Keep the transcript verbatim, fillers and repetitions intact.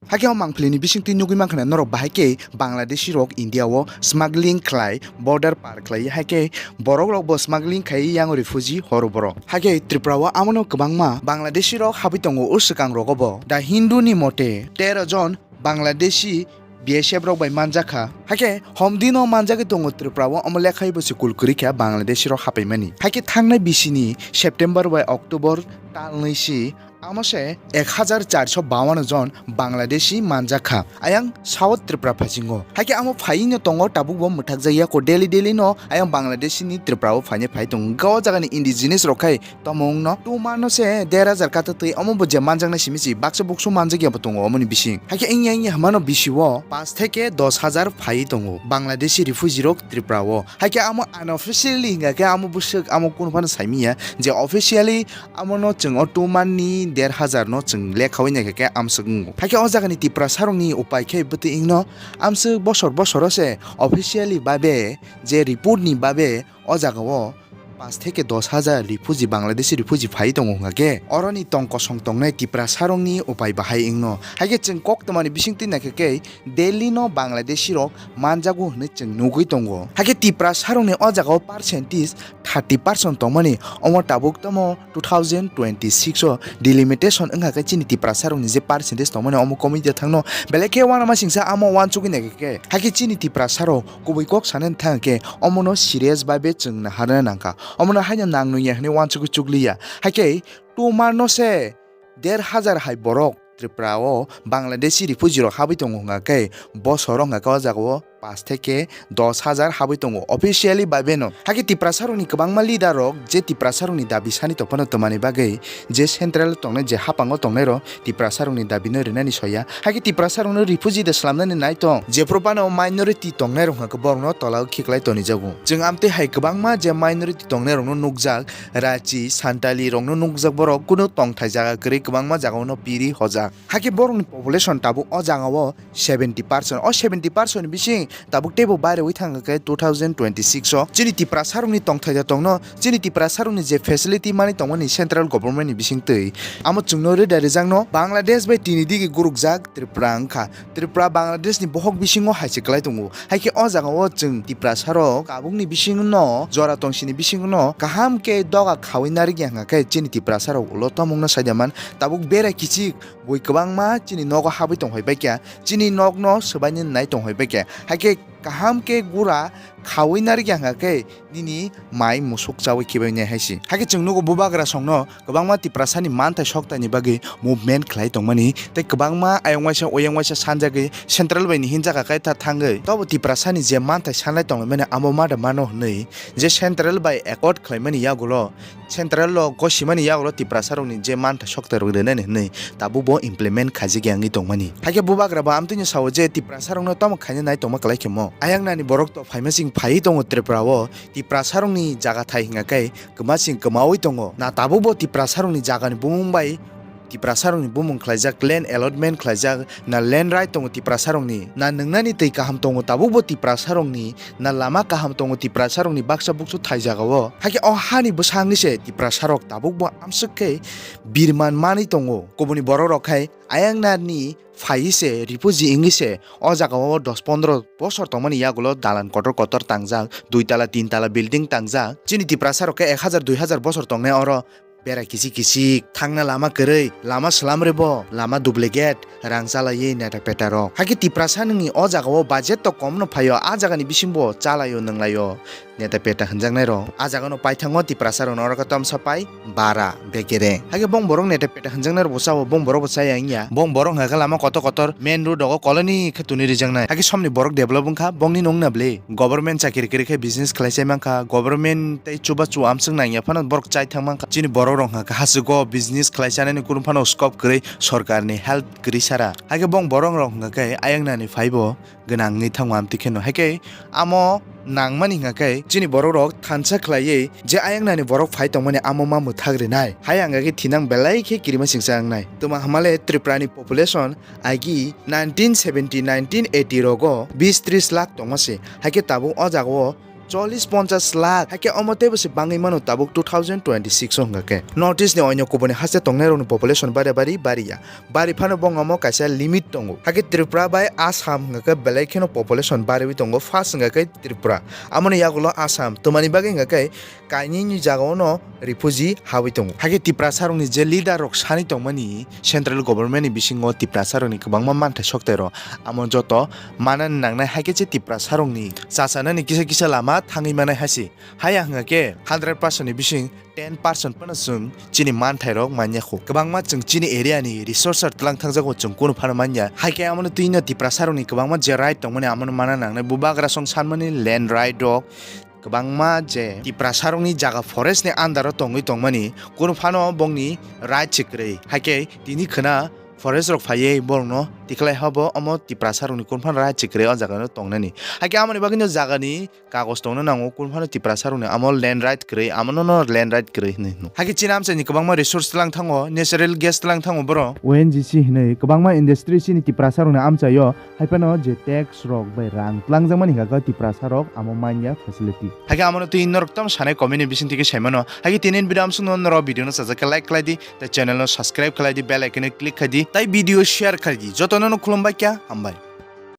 Hakhe o mangpili ni bisingtwi nugwi mankha na norok bahai khe Bangladeshi rok India o smuggling khlai, border par khlai, hakhe borok rok bo smuggling khai yang refugee horo borok. Hakhe Tripura o amono kwbangma Bangladeshi rok habwi tongo o swkang rogo bo. The Hindu ni mote tero jon Bangladeshi B S F rok bai manjakha. Hakhe homdino manjagwi tongo Tripura o, omo lekhai bo se kul kwrwi kha Bangladeshi rok hapaimani. Hakhe thangnai bisini September bai October talnwi si amo se ek hajar charso bawan jon Bangladeshi manjakha ayang South Tripura phasingo. Hakhe amo phaino tongo tabuk bo mwthakjakya ko daily daily no ayang Bangladeshi ni Tripura o phainai phai tongo. Hwnkhe o jaga ni indigenous rok khai Tamo wngno twma no se der hajar kata twi, omo bo je manjaknai simi si baksa buksu manjakya bo tongo omoni bising. Hakhe wngya wngya hwnmano bisi o paanch theke dos hajar phai tongo Bangladeshi refugee rok Tripura o. Hakhe amo unofficially hingkha khe amo bwswk amo kunu phano saimiya je officially amo no chwng o twma ni der hajar no chwng lekhawi naikha khe amswk wngo. Hakhe o jaga ni Tiprasa rok ni upai khe bwtwi wngno amswk bosor bosor o se officially babe je report ni babe o jaga o paanch theke dos hajar refugee, Bangladeshi refugee phai tongo hwnka khe, oroni tong kosong tongnai Tiprasa rokni upai bahai wngno. Hakhe chwng koktwmani bisingtwi naikha khe Delhi no Bangladeshi rok manjago hwnwi chwng nugwi tongo. Hakhe Tiprasa rokni o jaga o percentage thirty percent tongmani, omo tabuk tamo two thousand twenty-six o delimitation wngkha khe chini Tiprasa rokni je percentage tongmani omo komwi de thangno, belai khe uanama singsa amo uansugwi naikha khe. Hakhe chini Tiprasa rok kubui kok sanani thang khe omono serious bai be chwng naharna nangkha. Omono haino nang nungya hwnwi uansugwi chukliya. Hakhe twma no se der hajar hai borok Tripura o Bangladeshi refugee rok habwi tongo hwnka khe, bosoro hwnka khe o jaga o paanch theke dos hajar habwi tongo officially bai be no. Hakhe Tiprasa rokni kwbangma leader rok je Tiprasa rokni dabi sani tongphano twmani bagwi je central tongnai je haphango tongnai rok Tiprasa rokni dabi no rinani soya. Hakhe Tiprasa rokno refugee de slamnani nai tong. Jephru phano minority tongnai rok hwnkhe borokno tola o khiklai tonijago. Chwng amtwi hai kwbangma je minority tongnai rokno nukjak, Rachi, Santali rokno nukjak, borok kunu tongthai jaga kwrwi kwbangma jagao no piri hojak. Hakhe borokni population tabuk o jagao seventy percent. O seventy percent ni bising tabuk teibo bairewi thangkha khe two thousand twenty-six o. Chini Tiprasa rokni tongthai da tongno, chini Tiprasa rokni je facility mani tongmani central government ni bisingtwi, amo chwngno rwda rwjakno Bangladesh bai tini digi gurukjak Tripura wngkha. Tripura Bangladesh ni bohok bisingo hai se kwlai tongo. Hai khe o jaga o chwng Tiprasa rok tabukni bisingno jora tongsini bisingno kaham khe doga khawi narikya hwnkha khe chini Tiprasa rok ulo tomungno saida man. Tabuk bera kichik bui kwbangma chini nogo habwi tong hai bai kha, chini nokno swbaini nai tong hai bai kha. Hai khe kaham khe gura khawi narikya hwnkha khe nini mai musuk chawi khibainai hai se. Hai khe chwng nugo bubagra songno kwbangma Tiprasani manthai soktaini bagwi movement khlai tongmani tei kwbangma ayang waisa oyang waisa sanjagwi central bai ni hinjaka kaitha thangwi tobo Tiprasani je manthai sanlai tonglaimani amo mada mano hwnwi je central bai accord khlaimani yagulo, central o gosimani yagulo Tiprasa rokni je manthai soktai rok rwnani hwnwi tabuk bo implement khaijak ya wngwi tongmani. Hai khe bubagra bo amtwino sao je Tiprasa rokno tamo khaina nai tongma kwlai khe mo. Ayang nani borok to phaima sing phaiwi tongo Tripura o, Tiprasa rokni jaga thai hwnka khe kwma sing kwmawi tongo. Na tabuk bo Tiprasa rokni jagani bumung bai Tiprasa rokni bumung khlaijak, land allotment khlaijak, na land right tongo Tiprasa rokni, na nwngnani twi kaham tongo tabuk bo Tiprasa rokni, na lama kaham tongo Tiprasa rokni baksa buksu thai jagao. Hai khe o hani bwsa wngwi se Tiprasa rok tabuk bo amswk khe birman manwi tongo. Kubuni borok rok khai ayang nani phai se refugee wngwi se o jaga o dos pondro bosor tongmani yagulo dalan kotor kotor tangjak, dui tala tin tala building tangjak. Chini Tiprasa rok khe ek hajar dui hajar bosor tongnai oro bera kichik kichik, thangna lama kwrwi, lama swlam rwbo, lama duplicate, rang chalaiwi neta peta rok. Hai khe Tiprasa nungni o jaga o budget to kom no phaio, a jaga ni bising bo chalaio nunglaio. Neta peta hwnjaknai rok. A jaga no paithango Tiprasa rok no oro khe tomsa pai bara bekere. Hai khe bong borok neta peta hwnjaknai rok bo chao, bong borok bo chaya wngya. Bong borok hwnkha khe lama kotor kotor main road rogo colony khe tuni rijaknai. Hai khe somni borok develop wngkha, bongni no wngna bwle. Government chakiri kwrwi khe business khlai chai mankha, government tei chubachu amswk nangya phano borok chai thang mankha. Chini borok rok hwnkha khe hachwgo business khlai chanani kunu phano scope kwrwi, sorkarni help kwrwi sara. Hai khe bong borok rok hwnkha khe ayang nani phaibo gwnang wngwi thango amtwi kheno. Hai khe amo nangmani hwnkha khe chini borok rok thansa khlaiwi je ayang nani borok phai tongmani amo ma mwthak rinai. Hai hwnkha khe thinang belai khe kirima singsa wngnai. Twma hwnmale Tripura ni population agi nineteen seventy, nineteen eighty rogo bis tris lakh tongma se. Hai khe tabuk o jaga o Chollis ponchas lakh, hakhe omo teibo se bangwi mano tabuk two thousand twenty-six o hwnkha khe. North East ni oinw kubuni haste tongnairokni population bare bari bariya. Bari phano bongamo kaisa limit tongo. Hakhe Tripura bai Assam hwnkha khe belai kheno population bariwi tongo, first hwnkha khe Tripura. Amoni yagulo Assam, twmani bagwi hwnkha khe kainwini jagao no refugee hawi tongo. Hakhe Tiprasarokni je leader rok sani tongmani central government ni bisingo Tiprasarokni kwbangma manthai soktairok, amo joto manani nangnai, hakhe je Tiprasarokni chachanani kisa kisa lama thangwi manai hai se. Haya hwnkha khe hundred percent ni bising ten percent phano chwng chini manthairok manya kho. Kwbangma chwng chini area ni resource twlang thangjago chwng kunu phano manya. Hai khe amono twino Tiprasarokni kwbangma je right tongmani amono mana nangnai. Bubagra song sanmani land right rok kwbangma je Tiprasarokni jaga forest ni under o tongwi tongmani kunu phano bongni right se kwrwi. Hai khe tini khwna forest rok phaiwi borokno tikhlai habo omo Tiprasarokni kunu phano right se kwrwi o jaga no tongnani. Hai khe amoni bagwino jagani kagoj tongna nango, kunu phano Tiprasarokni amo land right kwrwi, amono no land right kwrwi hinwi hino. Hakhe chini amchaini kwbangma resource twlang thango, natural gas twlang thango borok. O N G C hinwi kwbangma industry chini Tiprasarokni amchaio, hai phano je tax rok bai rang twlangjakmani hwnkha khe Tiprasarok amo manya facility. Hakhe amono twi norok tamo sanai comment ni bisingtwi khe saimano. Hakhe tini video amsukno norok video no sajak khe like khlai di, tei channel no subscribe khlai di, bell icon no click khai di, tei video share khai di. Jotono no khulumbai kya, hambai.